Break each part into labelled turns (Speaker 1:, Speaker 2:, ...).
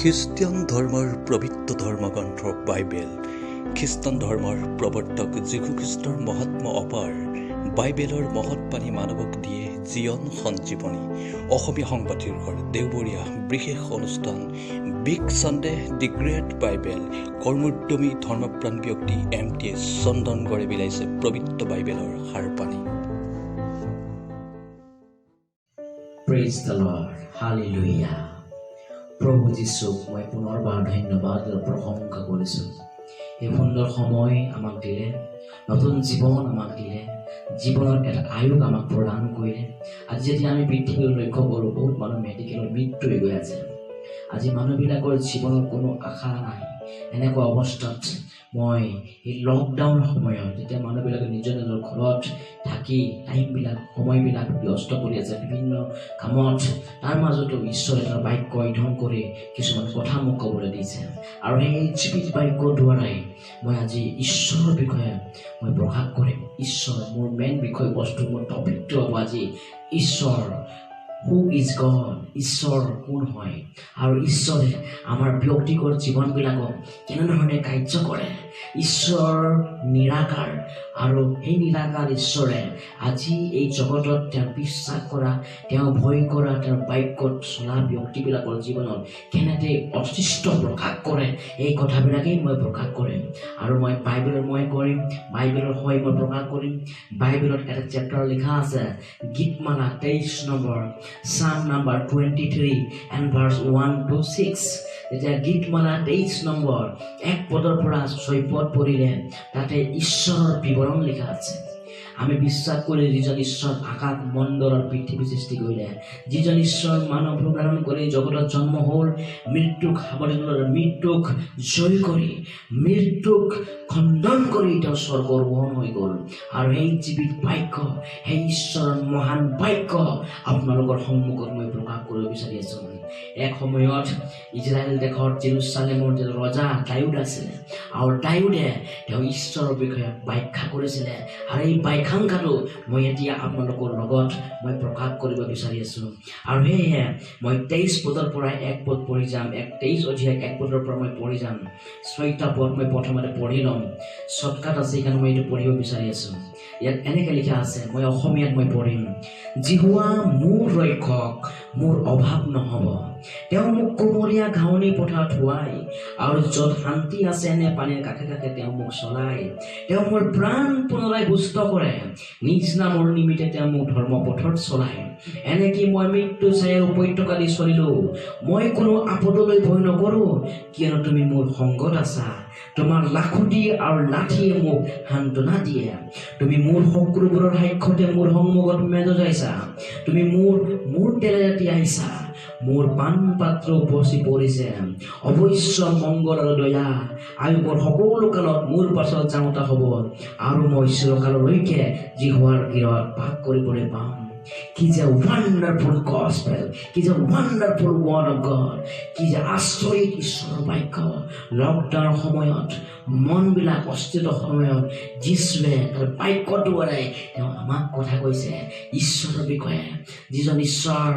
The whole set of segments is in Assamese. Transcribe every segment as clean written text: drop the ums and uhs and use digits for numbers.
Speaker 1: খ্ৰীষ্টিয়ান ধৰ্মৰ পবিত্ৰ ধৰ্মগ্ৰন্থ বাইবেল, খ্ৰীষ্টান ধৰ্মৰ প্ৰৱৰ্তক যীশুখ্ৰীষ্টৰ মহাত্ম অপাৰ। বাইবেলৰ মহৎ বাণী মানৱক দিয়ে জীৱন সঞ্জীৱনী। অসমীয়া সংবাদ শীৰ্ষৰ দেওবৰীয়া বিশেষ অনুষ্ঠান Big Sunday the Great Bible। কৰ্মোদ্যমী ধৰ্মপ্ৰাণ ব্যক্তি এম টি এছ চন্দন গড়ে বিলাইছে পবিত্ৰ বাইবেলৰ সাৰ পানী।
Speaker 2: Praise the Lord. Hallelujah. প্ৰভু যীশুক মই পুনৰবাৰ ধন্যবাদ আৰু প্ৰশংসা কৰিছোঁ। এই সুন্দৰ সময় আমাক দিলে, নতুন জীৱন আমাক দিলে, জীৱনৰ এটা আয়ুস আমাক প্ৰদান কৰিলে। আজি যেতিয়া আমি পৃথিৱীৰ লক্ষ্য কৰোঁ, বহুত মানুহ মেডিকেলত মৃত্যু হৈ গৈ আছে। আজি মানুহবিলাকৰ জীৱনৰ কোনো আশা নাই। এনেকুৱা অৱস্থাত মই এই লকডাউন সময়ত যেতিয়া মানুহবিলাকে নিজৰ নিজৰ ঘৰত থাকি টাইমবিলাক, সময়বিলাক ব্যস্ত কৰি আছে বিভিন্ন কামত, তাৰ মাজতো ঈশ্বৰে তাৰ বাক্য অধ্যয়ন কৰি কিছুমান কথা মোক ক'বলৈ দিছে। আৰু সেই জীৱিত বাক্যৰ দ্বাৰাই মই আজি ঈশ্বৰৰ বিষয়ে মই প্ৰকাশ কৰিম। ঈশ্বৰ মোৰ মেইন বিষয়বস্তু, মোৰ টপিকটো হ'ব আজি ঈশ্বৰ। Who is God? ঈশ্বৰ কোন হয় আৰু ঈশ্বৰে আমাৰ ব্যক্তিগত জীৱনবিলাকক কেনেধৰণে কাৰ্য কৰে। ঈশ্বৰ নিৰাকাৰ আৰু সেই নিৰাকাৰ ঈশ্বৰে আজি এই জগতত তেওঁ বিশ্বাস কৰা, তেওঁ ভয় কৰা, তেওঁৰ বাক্যত চলা ব্যক্তিবিলাকৰ জীৱনত কেনেকৈ অস্তিত্ব প্ৰকাশ কৰে, এই কথাবিলাকেই মই প্ৰকাশ কৰিম। আৰু মই বাইবেলৰ মই কৰিম, বাইবেলৰ হৈ মই প্ৰকাশ কৰিম। বাইবেলত এটা চেপ্টাৰ লিখা আছে, গীতমালা 23 number, Psalm number 23 and verse 1 to 6। যেতিয়া গীতমালা 23 নম্বৰ 1 পদৰ পৰা 6 পদ পঢ়িলে তাতে ঈশ্বৰৰ বিৱৰণ লিখা আছে। আমি বিশ্বাস কৰি যিজন ঈশ্বৰ আকাশ মণ্ডলৰ পৃথিৱী সৃষ্টি কৰিলে, যিজন ঈশ্বৰ মানৱ ৰূপ ধাৰণ কৰি জগতত জন্ম হ'ল, মৃত্যুক সাৱটি ল'লে, মৃত্যুক জয় কৰি, মৃত্যুক খণ্ডন কৰি তেওঁ স্বৰ্গৰোহণ হৈ গ'ল। আৰু সেই জীৱিত বাক্য, সেই ঈশ্বৰৰ মহান বাক্য আপোনালোকৰ সন্মুখত মই প্ৰকাশ কৰিব বিচাৰি আছোঁ। এক সময়ত ইজৰাইল দেশৰ জেৰুচালেমৰ যে ৰজা দায়ুদ আছিলে, আৰু দায়ুদে তেওঁ ঈশ্বৰৰ বিষয়ে ব্যাখ্যা কৰিছিলে। আৰু এই ব্যাখ্যাংশটো মই এতিয়া আপোনালোকৰ লগত মই প্ৰকাশ কৰিব বিচাৰি আছোঁ। আৰু সেয়েহে মই 23 পদৰ পৰা 1 পদ পঢ়ি যাম। 23 অধ্যায় 1 পদৰ পৰা মই পঢ়ি যাম। ছয়টা পদ মই প্ৰথমতে পঢ়ি ল'ম। শ্বৰ্টকাট আছে, সেইকাৰণে মই এইটো পঢ়িব বিচাৰি আছোঁ। ইয়াত এনেকৈ লিখা আছে, মই অসমীয়াত মই পঢ়িম। যিহোৱা মোৰ ৰক্ষক, মোৰ অভাৱ নহ'ব। তেওঁ মোক কোমলীয়া ঘাঁহনি পথাৰত শুৱাই আৰু য'ত শান্তি আছে এনে পানীৰ কাষে কাষে তেওঁ মোক চলায়। তেওঁ মোৰ প্ৰাণ পুনৰাই সুস্থ কৰে। নিজ নামৰ নিমিত্তে তেওঁ মোক ধৰ্ম পথত চলায়। এনেকি মই মৃত্যু ছায়াৰ উপত্যকা দি চলিলোঁ, মই কোনো আপদলৈ ভয় নকৰোঁ, কিয়নো তুমি মোৰ সংগত আছা। তোমাৰ লাখুটি আৰু লাঠিয়ে মোক সান্তনা দিয়ে। তুমি মোৰ শত্ৰুবোৰৰ সাক্ষাতে মোৰ সন্মুখত মেজ সজাইছা। তুমি মোৰ মূৰ তেলেৰে তিয়াইছা, মোৰ পান পাত্ৰ উপচি পৰিছে। অৱশ্য মংগল আৰু দয়া আয়ুসৰ সকলো কালত মোৰ পাছত যাওঁতা হ'ব আৰু মই চিৰকাললৈকে যিহোৱাৰ গৃহত বাস কৰিবলৈ পাম। কি যে ৱাণ্ডাৰফুল গছপেল, কি যে ৱাণ্ডাৰফুল ৱৰ্ড অফ গড, কি যে আচৰিত ঈশ্বৰৰ বাক্য। লকডাউনৰ সময়ত, মনবিলাক অস্থিত সময়ত যীশুৱে তাৰ বাক্যৰ দ্বাৰাই তেওঁ আমাক কথা কৈছে ঈশ্বৰৰ বিষয়ে। যিজন ঈশ্বৰ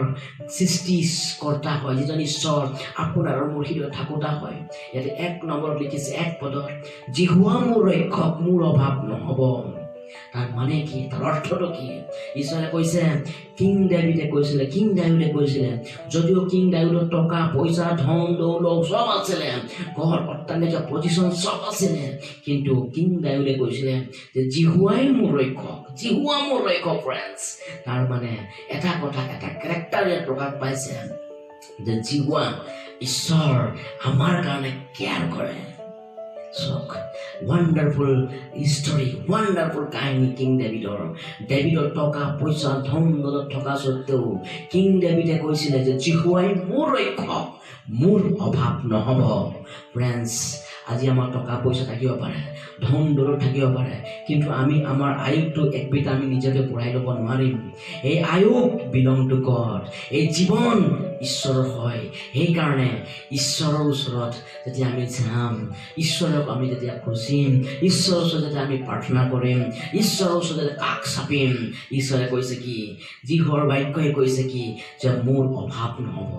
Speaker 2: সৃষ্টিকৰ্তা হয়, যিজন ঈশ্বৰ আপোনাৰ আৰু মোৰ হৃদয়ত থাকোঁতা হয়। ইয়াতে 1 নম্বৰত লিখিছে, 1 পদত, যিহোৱা মোৰ ৰক্ষক, মোৰ অভাৱ নহ'ব। তাৰ মানে কি? তাৰ অৰ্থটো কি? ঈশ্বৰে কৈছে, কিং ডেভিডে কৈছিলে, কিং ডায়ুদে কৈছিলে, যদিও কিং ডায়ুদৰ টকা পইচা, ধন দৌলত চব আছিলে, ঘৰ অট্টালিকা পজিশ্যন চব আছিলে, কিন্তু কিং ডায়ুদে কৈছিলে যে যিহোৱাই মোৰ ৰক্ষক, যিহোৱা মোৰ ৰক্ষক। ফ্ৰেণ্ডছ, তাৰ মানে এটা কথা, এটা কেৰেক্টাৰ ইয়াত প্ৰকাশ পাইছে যে যিহোৱা ঈশ্বৰ আমাৰ কাৰণে কেয়াৰ কৰে। চাওক, ৱাণ্ডাৰফুল ষ্টৰী, ৱাণ্ডাৰফুল কাহিনী কিং ডেভিডৰ। ডেভিডৰ টকা পইচা ধন দৌলত থকা স্বত্তেও কিং ডেভিডে কৈছিলে যে যিহোৱাই মোৰ ৰক্ষক, মোৰ অভাৱ নহ'ব। ফ্ৰেণ্ডছ, আজি আমাৰ টকা পইচা থাকিব পাৰে, ধন দৌলত থাকিব পাৰে, কিন্তু আমি আমাৰ আয়ুসটো একবিধ আমি নিজকে বঢ়াই ল'ব নোৱাৰিম। এই আয়ুস বিলং টু গড, এই জীৱন ঈশ্বৰৰ হয়। সেইকাৰণে ঈশ্বৰৰ ওচৰত যেতিয়া আমি যাম, ঈশ্বৰক আমি যেতিয়া খুজিম, ঈশ্বৰৰ ওচৰত যেতিয়া আমি প্ৰাৰ্থনা কৰিম, ঈশ্বৰৰ ওচৰত যেতিয়া কাষ চাপিম, ঈশ্বৰে কৈছে কি, যিহোৱাৰ বাক্যই কৈছে কি যে মোৰ অভাৱ নহ'ব।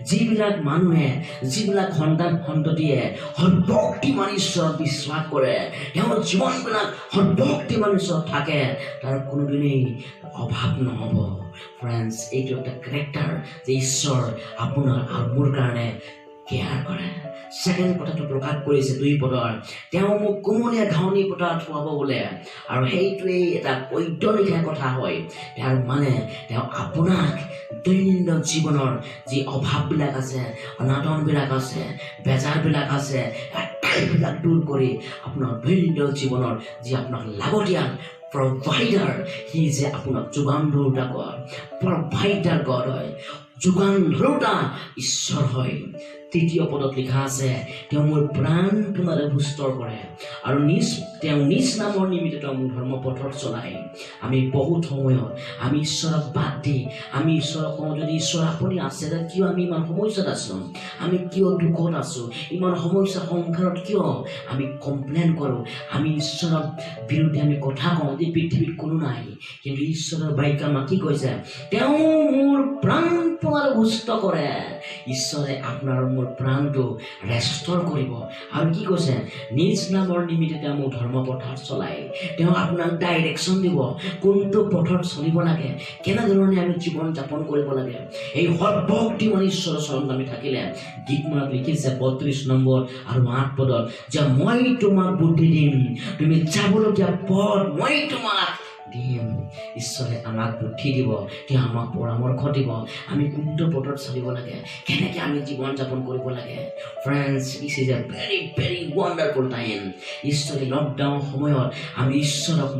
Speaker 2: যিবিলাক মানুহে, যিবিলাক সন্তান সন্ততিয়ে সৰ্বশক্তিমান ঈশ্বৰক বিশ্বাস কৰে, তেওঁৰ জীৱনবিলাক সৰ্বশক্তিমান ঈশ্বৰ থাকে, তাৰ কোনোদিনেই অভাৱ নহ'ব। ফ্ৰেণ্ডছ, এইটো এটা কেৰেক্টাৰ যে ঈশ্বৰ আপোনাৰ আৰু মোৰ কাৰণে কেয়াৰ কৰে। ছেকেণ্ড কথাটো প্ৰকাশ কৰিছে 2 পদৰ, তেওঁ মোক কোমলীয়া ঘাঁহনি পথাৰত শুৱাব বোলে। আৰু সেইটোৱেই এটা পদ্যলিখীয়া কথা হয়। তাৰ মানে তেওঁ আপোনাক দৈনন্দিন জীৱনৰ যি অভাৱবিলাক আছে, অনাটনবিলাক আছে, বেজাৰবিলাক আছে, আটাইবিলাক দূৰ কৰি আপোনাৰ দৈনন্দিন জীৱনৰ যি আপোনাক লাগতিয়াল প্ৰভাইডাৰ, সি যে আপোনাক যোগান ধৰোঁতা গড, প্ৰভাইডাৰ গড হয়, যোগান ধৰোঁতা ঈশ্বৰ হয়। 3য় পদত লিখা আছে, তেওঁ মোৰ প্ৰাণ পুনৰে সুস্থ কৰে আৰু তেওঁ নিজ নামৰ নিমিত্তে তেওঁ মোক ধৰ্ম পথত চলায়। আমি বহুত সময়ত আমি ঈশ্বৰক বাদ দি আমি ঈশ্বৰক কওঁ, যদি ঈশ্বৰ আপুনি আছে তেতিয়া কিয় আমি ইমান সমস্যাত আছোঁ, আমি কিয় দুখত আছোঁ, ইমান সমস্যা সংসাৰত কিয় আমি কমপ্লেইন কৰোঁ, আমি ঈশ্বৰৰ বিৰুদ্ধে আমি কথা কওঁ যে পৃথিৱীত কোনো নাই। কিন্তু ঈশ্বৰৰ বাক্য আমাক কি কৈছে, তেওঁ মোৰ প্ৰাণ পুনৰে সুস্থ কৰে। ঈশ্বৰে আপোনাৰ মোৰ প্ৰাণটো ৰেষ্টৰ কৰিব। আৰু কি কৈছে, নিজ নামৰ নিমিত্তে তেওঁ মোক ধৰ্ম পথাৰত চলায়। তেওঁ আপোনাক ডাইৰেকশ্যন দিব, কোনটো পথত চলিব লাগে, কেনেধৰণে আমি জীৱন যাপন কৰিব লাগে। এই সৰ্বশক্তিমান ঈশ্বৰৰ চৰণত আমি থাকিলে, গীতমালাত লিখিছে 32 নম্বৰ আৰু 8 পদত যে মই তোমাক বুদ্ধি দিম, তুমি যাবলগীয়া পথ মই তোমাক দিম। ঈশ্বৰে আমাক বুদ্ধি দিব, তেওঁ আমাক পৰামৰ্শ দিব, আমি কোনটো পথত চলিব লাগে, কেনেকৈ আমি জীৱন যাপন কৰিব লাগে। Friends, this is a very very wonderful time. ঈশ্বৰে লকডাউন সময়ত আমি ঈশ্বৰক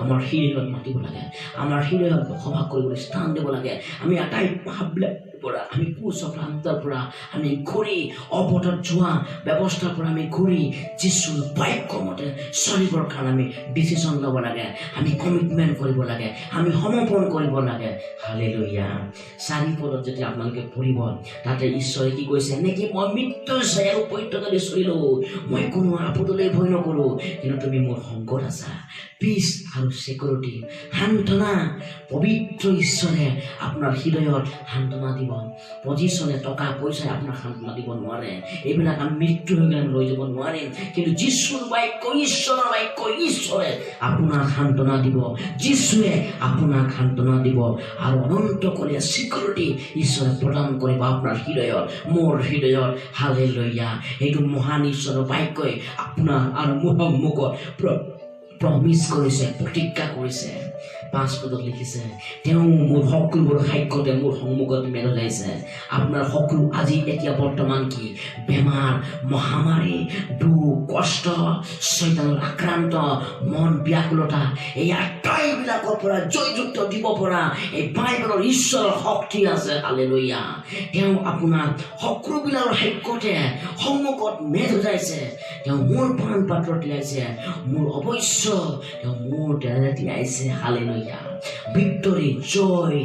Speaker 2: আমাৰ হৃদয়ত মাতিব লাগে, আমাৰ হৃদয়ত বসবাস কৰিবলৈ স্থান দিব লাগে। আমি আটাই পাপবিলাক পৰা, আমি কুচক্ৰান্তৰ পৰা আমি ঘূৰি, অপথত যোৱা ব্যৱস্থাৰ পৰা আমি ঘূৰি যীশুৰ বাক্য মতে চলিবৰ কাৰণে আমি ডিচিশ্যন ল'ব লাগে, আমি কমিটমেণ্ট কৰিব লাগে, আমি সমৰ্পণ কৰিব লাগে। হালেলুয়া। 4 পদত যেতিয়া আপোনালোকে পঢ়িব, তাতে ঈশ্বৰে কি কৈছে, নেকি মই মৃত্যুৰ ছায়াৰ উপত্যকা দি চলিলোঁ, মই কোনো আপদলৈ ভয় নকৰোঁ, কিন্তু তুমি মোৰ সংগত আছা। পিচ আৰু ছিকিউৰিটি, সান্তনা, পবিত্ৰ ঈশ্বৰে আপোনাৰ হৃদয়ত সান্তনা দিব। পজিশ্যনে, টকা পইচাই আপোনাক সান্তনা দিব নোৱাৰে, এইবিলাক আমি মৃত্যু হৈ গ'লে আমি লৈ যাব নোৱাৰিম। কিন্তু যীশুৰ বাক্য, ঈশ্বৰৰ বাক্য, ঈশ্বৰে আপোনাক সান্তনা দিব, যীশুৱে আপোনাক সান্তনা দিব আৰু অনন্তকলীয়া ছিকিউৰিটি ঈশ্বৰে প্ৰদান কৰিব আপোনাৰ হৃদয়ত, মোৰ হৃদয়ত। হালেলুয়া। এইটো মহান ঈশ্বৰৰ বাক্যই আপোনাৰ আৰু মোৰ সন্মুখত প্ৰমিছ কৰিছে, প্ৰতিজ্ঞা কৰিছে। 5 পদত লিখিছে, তেওঁ মোৰ শত্ৰুবোৰ সাক্ষ্যতে মোৰ সন্মুখত মেল যাইছে। আপোনাৰ শত্ৰু আজি এতিয়া বৰ্তমান কি? বেমাৰ, মহামাৰী, দুখ, কষ্ট, চয়তানৰ আক্ৰান্ত, মন ব্যাকুলতা, এই আটাইবিলাকৰ পৰা জয়যুক্ত দিব পৰা এই বাইবেলৰ ঈশ্বৰৰ শক্তি আছে। হালেলুয়া। তেওঁ আপোনাৰ শত্ৰুবিলাকৰ সাক্ষ্যতে সন্মুখত মেল সজাইছে। তেওঁ মোৰ পাণ পাত্ৰ তিয়াইছে, মোৰ অৱশ্য তেওঁ মোৰ তেলেৰে তিয়াইছে। হালেলুয়া। ভিক্টৰী, জয়,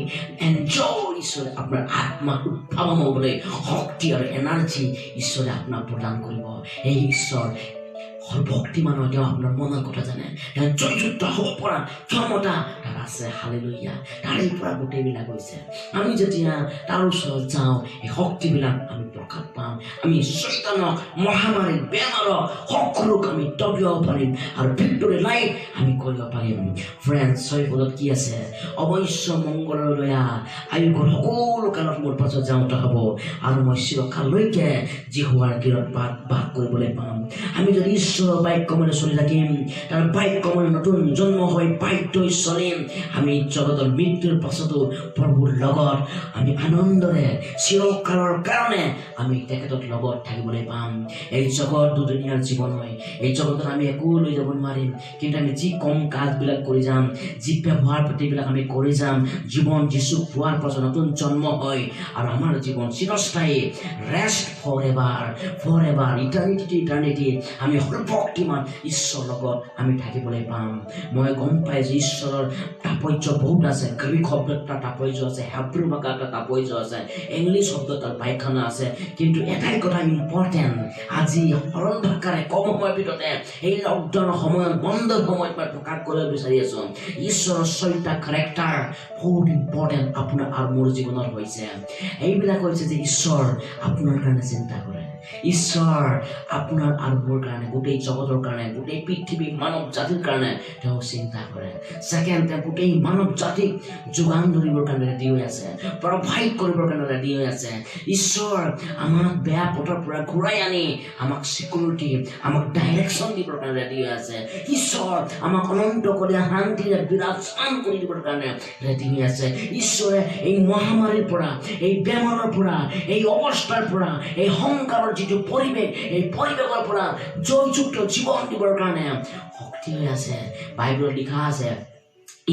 Speaker 2: এনজয়। ঈশ্বৰে আপোনাৰ আত্মা উদ্ভাৱন হ'বলৈ শক্তি আৰু এনাৰ্জি ঈশ্বৰে আপোনাক প্ৰদান কৰিব। এই ঈশ্বৰ সৰ্বশক্তিমান হয়, তেওঁ আপোনাৰ মনৰ কথা জানে, তেওঁ জয়যুক্ত হ'ব পৰা ক্ষমতা তাৰ আছে। হালেলুয়া। তাৰে পৰা গোটেইবিলাক হৈছে। আমি যেতিয়া তাৰ ওচৰত যাওঁ, এই শক্তিবিলাক আমি প্ৰকাশ পাওঁ। আমি চয়তানক, মহামাৰী, বেমাৰক, শত্ৰুক আমি দবিয়াব পাৰিম আৰু ভিক্টৰী লাইফ আমি কৰিব পাৰিম। ফ্ৰেণ্ডছ, 6 পদত কি আছে? অৱশ্য মংগলৰ দয়া আয়ুসৰ সকলো কালত মোৰ পাছত যাওঁতে হ'ব আৰু মই চিৰকাললৈকে যিহোৱাৰ গৃহত বাস কৰিবলৈ পাম। আমি যদি ঈশ্বৰৰ বাক্য মতে চলি থাকিম, তাৰ বাক্য মতে নতুন জন্ম হৈ বাধ্য হৈ চলিম, আমি জগতৰ মৃত্যুৰ পাছতো প্ৰভুৰ লগত আমি আনন্দৰে চিৰকালৰ কাৰণে আমি তেখেতৰ লগত থাকিবলৈ পাম। এই জগত দুদিনীয়াৰ জীৱন হয়, এই জগতত আমি একো লৈ যাব নোৱাৰিম, কিন্তু আমি যি কম কাজবিলাক কৰি যাম, যি ব্যৱহাৰ পাতিবিলাক আমি কৰি যাম, জীৱন যীশুক পোৱাৰ পাছত নতুন জন্ম হয় আৰু আমাৰ জীৱন চিৰস্থায়ী, rest forever, forever, eternity to eternity আমি সৰ্বশক্তিমান ঈশ্বৰৰ লগত আমি থাকিবলৈ পাম। মই গম পাই যে ঈশ্বৰৰ তাৎপৰ্য বহুত আছে। গ্ৰীক শব্দত তাৰ তাৎপৰ্য আছে, হেব্ৰু ভাষাত তাৰ তাৎপৰ্য আছে, ইংলিছ শব্দত তাৰ ব্যাখ্যানা আছে। কিন্তু এটাই কথা ইম্পৰ্টেণ্ট, আজি সৰল ভাষাৰে কম সময়ৰ ভিতৰতে এই লকডাউনৰ সময়ত, বন্ধৰ সময়ত মই প্ৰকাশ কৰিব বিচাৰি আছোঁ, ঈশ্বৰৰ ছয়টা কেৰেক্টাৰ বহুত ইম্পৰ্টেণ্ট আপোনাৰ আৰু মোৰ জীৱনত হৈছে। এইবিলাক হৈছে যে ঈশ্বৰ আপোনাৰ কাৰণে চিন্তা কৰে, ঈশ্বৰ আপোনাৰ আৰু মোৰ কাৰণে, গোটেই জগতৰ কাৰণে, গোটেই পৃথিৱী মানৱ জাতিৰ কাৰণে তেওঁ চিন্তা কৰে। ছেকেণ্ড, তেওঁ গোটেই মানৱ জাতিক যোগান ধৰিবৰ কাৰণে ৰেডি হৈ আছে, প্ৰভাইড কৰিবৰ কাৰণে ৰেডি হৈ আছে। ঈশ্বৰ আমাক বেয়া পথৰ পৰা ঘূৰাই আনি আমাক চিকিউৰিটি, আমাক ডাইৰেকশ্যন দিবৰ কাৰণে ৰেডি হৈ আছে। ঈশ্বৰ আমাক অনন্তকলীয়া শান্তিৰে বিৰাজমান কৰি দিবৰ কাৰণে ৰেডি হৈ আছে। ঈশ্বৰে এই মহামাৰীৰ পৰা, এই বেমাৰৰ পৰা, এই অৱস্থাৰ পৰা, এই সংসাৰৰ যিটো পৰিৱেশ, এই পৰিৱেশৰ পৰা জয়যুক্ত জীৱন দিবৰ কাৰণে শক্তি হৈ আছে। বাইবেলত লিখা আছে,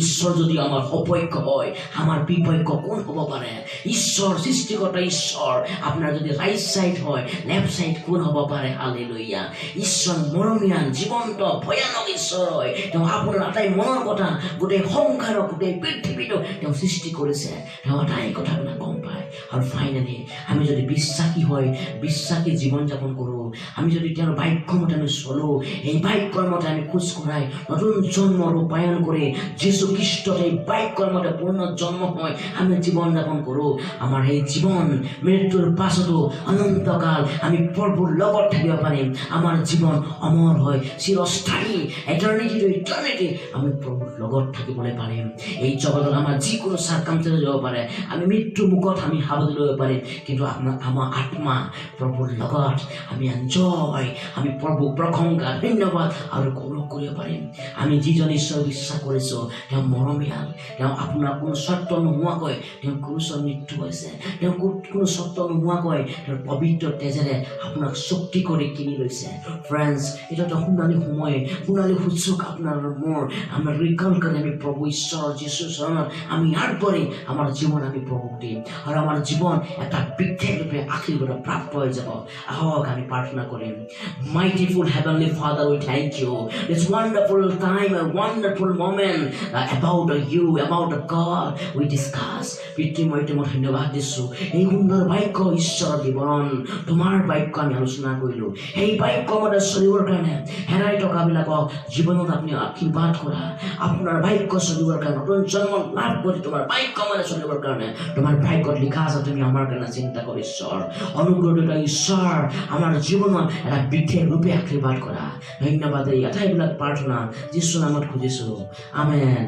Speaker 2: ঈশ্বৰ যদি আমাৰ সপক্ষ হয়, আমাৰ বিপক্ষ কোন হ'ব পাৰে? ঈশ্বৰ সৃষ্টিকৰ্তা ঈশ্বৰ আপোনাৰ যদি ৰাইট চাইড হয়, লেফ্ট চাইড কোন হ'ব পাৰে? হালেলুয়া। ঈশ্বৰ মৰমীয়ান, জীৱন্ত, ভয়ানক ঈশ্বৰ হয়। তেওঁ আপোনাৰ আটাই মনৰ কথা, গোটেই সংসাৰক, গোটেই পৃথিৱীটো তেওঁ সৃষ্টি কৰিছে। তেওঁ আটাই কথাবিলাক গম পায়। আৰু ফাইনেলি আমি যদি বিশ্বাসী হৈ বিশ্বাসী জীৱন যাপন কৰোঁ, আমি যদি তেওঁৰ বাক্য মতে আমি চলোঁ, এই বাক্যৰ মতে আমি খোজ কঢ়াই নতুন জন্ম ৰূপায়ণ কৰি যীশু খ্ৰীষ্টত এই বাক্যৰ মতে পূৰ্ণ জন্ম হৈ আমি জীৱন যাপন কৰোঁ, আমাৰ সেই জীৱন মৃত্যুৰ পাছতো অনন্তকাল আমি প্ৰভুৰ লগত থাকিব পাৰিম। আমাৰ জীৱন অমৰ হৈ চিৰস্থায়ী, এটাৰ্নিটি টু ইটাৰ্নিটি আমি প্ৰভুৰ লগত থাকিবলৈ পাৰিম। এই জগতত আমাৰ যিকোনো চাৰ্কামষ্টেঞ্চ যাব পাৰে, আমি মৃত্যু মুখত আমি সাৱটি ল'ব পাৰিম, কিন্তু আপোনাৰ আমাৰ আত্মা প্ৰভুৰ লগত আমি এনজয়, আমি প্ৰভুক প্ৰশংসা, ধন্যবাদ আৰু গৌৰৱ কৰিব পাৰিম। আমি যিজন ঈশ্বৰ বিশ্বাস কৰিছোঁ, তেওঁ মৰমীয়াল। তেওঁ আপোনাৰ কোনো চৰ্ত নোহোৱাকৈ তেওঁ ক্ৰুচৰ মৃত্যু হৈছে। তেওঁ কোনো চৰ্ত নোহোৱাকৈ তেওঁৰ পবিত্ৰ তেজেৰে আপোনাক চুক্তি কৰি কিনি লৈছে। ফ্ৰেণ্ডছ, এইটো এটা সোণালী সময়, সোণালী সুযোগ আপোনাৰ আৰু মোৰ। আমাৰ ৰিকল কৰি আমি প্ৰভু ঈশ্বৰ যীশুৰ চৰণত আমি আগবাঢ়ি আমাৰ জীৱন আমি প্ৰভুক দিম আৰু আমাৰ জীৱন এটা বিশেষ ৰূপে আশীৰ্বাদ প্ৰাপ্ত হৈ যাব। আহক আমি প্ৰাৰ্থনা কৰিম। Mightyful Heavenly Father, we thank you. This wonderful time, a wonderful moment about you, about God, we discuss. পিতৃ, মই তোমাক ধন্যবাদ দিছোঁ। এই সুন্দৰ বাক্য, ঈশ্বৰৰ বিৱৰণ, তোমাৰ বাক্য আমি আলোচনা কৰিলোঁ। সেই বাক্য মতে চলিবৰ কাৰণে হেৰাই থকাবিলাকক জীৱনত আপুনি আশীৰ্বাদ কৰা। আপোনাৰ বাক্য চলিবৰ কাৰণে, নতুন জন্ম লাভ কৰি তোমাৰ বাক্য মতে চলিবৰ কাৰণে, তোমাৰ বাক্যত লিখা আছে তুমি আমাৰ কাৰণে চিন্তা কৰি। ঈশ্বৰ, অনুগ্ৰহ ঈশ্বৰ, আমাৰ জীৱনত এটা বিশেষ ৰূপে আশীৰ্বাদ কৰা। ধন্যবাদ। এই আটাইবিলাক প্ৰাৰ্থনা যীশুৰ নামত খুজিছোঁ, আমেন।